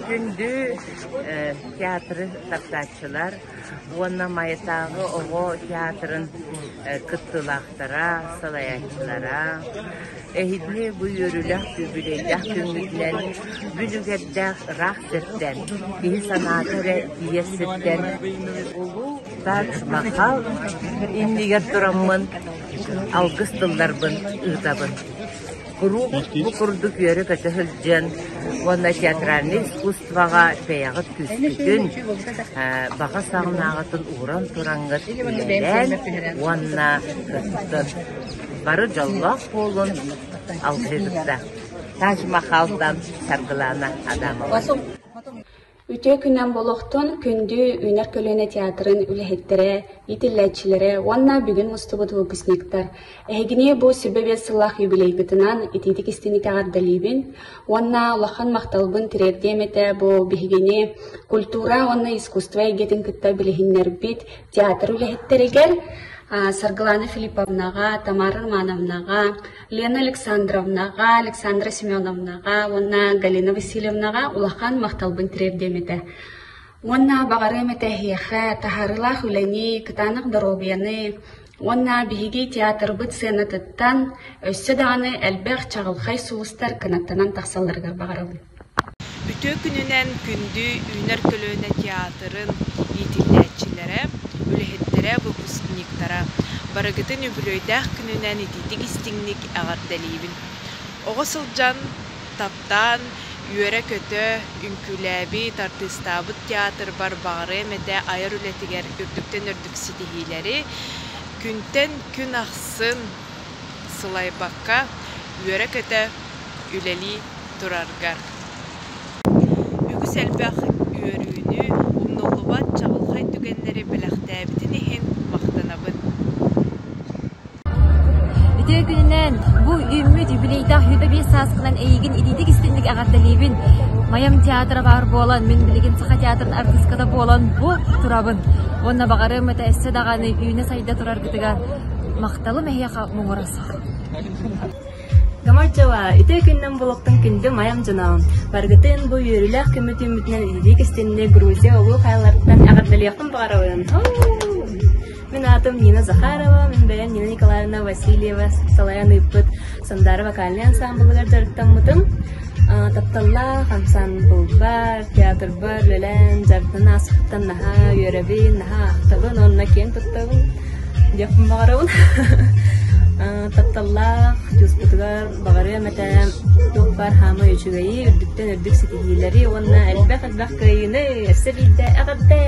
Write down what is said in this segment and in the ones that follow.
Күндү театры таптааччылар уонна Майатааҕы оҕо театрын кыттыылаахтара, салайааччылара, эһигини бу үөрүүлээх үбүлүөйдээх күҥҥүтүнэн бүлүгэрдээх ыраах сиртэн, киһи санаата эрэ тиийэр сиртэн улуу Тадж Махал иннигэр тураммын алгыс тылларбын ыытабын. Куруук бу курдук үөрэ-көтө сылдьыан уонна театральнай искусствоҕа бэйэҕит күүскүтүн, баҕа санааҕытын ууран тураҥҥыт үлэлээн уонна кыттын. Бары дьоллоох буолун, алгыһы кытта. Тадж Махалтан Саргылана Адамова. Үтүө күнүнэн буолуохтун күндү Үүнэр көлүөнэ театрын үлэһиттэрэ, иитиллээччилэрэ уонна бүгүн мустубут выпускниктар! Эһигини бу 25 сыллаах юбилейгытынан итиитик-истиҥник эҕэрдэлиибин уонна улахан махталбын тириэрдиэм этэ бу биһигини культура уонна искусство эйгэтин кытта билиһиннэрбит театр үлэһиттэригэр Саргылана Филипповнаҕа, Тамара Романовнаҕа, Лена Александровнаҕа, Александра Семеновнаҕа уонна Галина Васильевнаҕа улахан махталбын тириэрдиэм этэ. Уонна баҕарыам этэ эһиэхэ таһаарыылаах үлэни, кытаанах доруобуйаны уонна биһиги театрбыт сыанатыттан өссө даҕаны элбэх чаҕылхай сулустар кынаттанан тахсалларыгар баҕарабын. Үтүө күнүнэн күндү Үүнэр көлүөнэ театрын иитиллээччилэрэ, үлэһиттэрэ, выпускниктара! Барыгытын үбүлүөйдээх күнүнэн итиитик-истиҥник эҕэрдэлиибин! Оҕо сылдьан таптаан, үөрэ-көтө үҥкүүлээбит, артыыстаабыт театрбар баҕарыам этэ айар үлэтигэр үрдүктэн үрдүк ситиһиилэри, күнтэн күн ахсын сылайбакка үөрэ-көтө үлэлии тураргар. Үгүс элбэх үөрүүнү, умнуллубат чаҕылхай түгэннэри бэлэхтээбитин иһин махтанабын. Үтүө күнүнэн! Бу үүммүт юбилейдаах 25 сааскынан эйигин итиитик-истиҥник эҕэрдэлиибин! Майам театра баар буолан, мин билигин Саха театрын артыыската буолан бу турабын. Уонна баҕарыам этэ өссө даҕаны үүнэ-сайда тураргытыгар махталым эһиэхэ муҥура суох. Гамарджава, үтүө күннэн булуктун күндү майам дьоно! Барыгытын бу үөрүүлээх күммүт үүммүтүнэн илии кистэнни Грузия улуу хайаларыттан эҕэрдэлиэхпин баҕарабын! Мин аатым Нина Захарова, мин бэйэм Нина Николаевна Васильева салайан ыыппыт Сандаара вокальнай ансаамбылыгар дьарыктаммытым. Тапталлаах ансаамбылбар, театрбар үлэлээн, дьарыктанан ааспыттан наһаа үөрэбин, наһаа ахтабын уонна киэн туттабын диэхпин баҕарабын. Тапталлаах дьуспутугар баҕарыам этэ туох баар хаамай үчүгэйи, үрдүктэн үрдүк ситиһиилэри уонна элбэх-элбэх кыайыыны өссө биирдэ эҕэрдэ!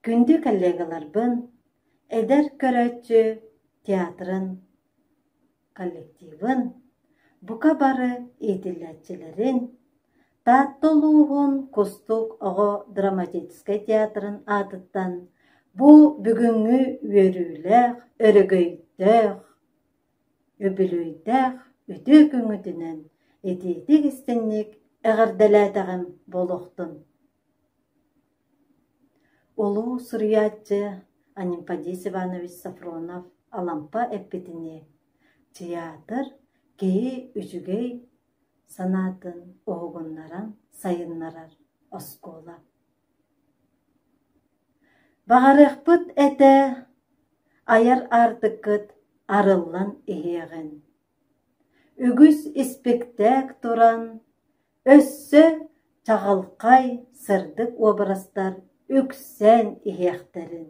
Күндү коллегаларбын, эдэр көрөөччү театрын коллективын, бука бары иитиллээччилэрин, Таатта улууһун Кустук оҕо драматическай театрын аатыттан бу бүгүҥҥү үөрүүлээх, өрөгөйдөөх, үбүлүөйдээх үтүө күҥҥүтүнэн итиитик-истиҥник эҕэрдэлээтэҕим буолуохтун! Улуу суруйааччы Анемподист Иванович Софронов Алампа эппитинии, «Театр киһи үчүгэй санаатын уһугуннаран сайыннарар оскуола». Баҕарыахпыт этэ айар аартыккыт арыллан иһиэҕин. Үгүс испиктээк туран, өссө чаҕылхай, сырдык уобарастар үксээн иһиэхтэрин.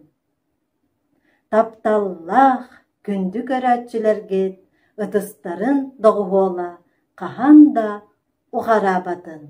Тапталлаах күндү көрөөччүлэргит ытыстарын доҕуһуола хаһан да уҕараабатын.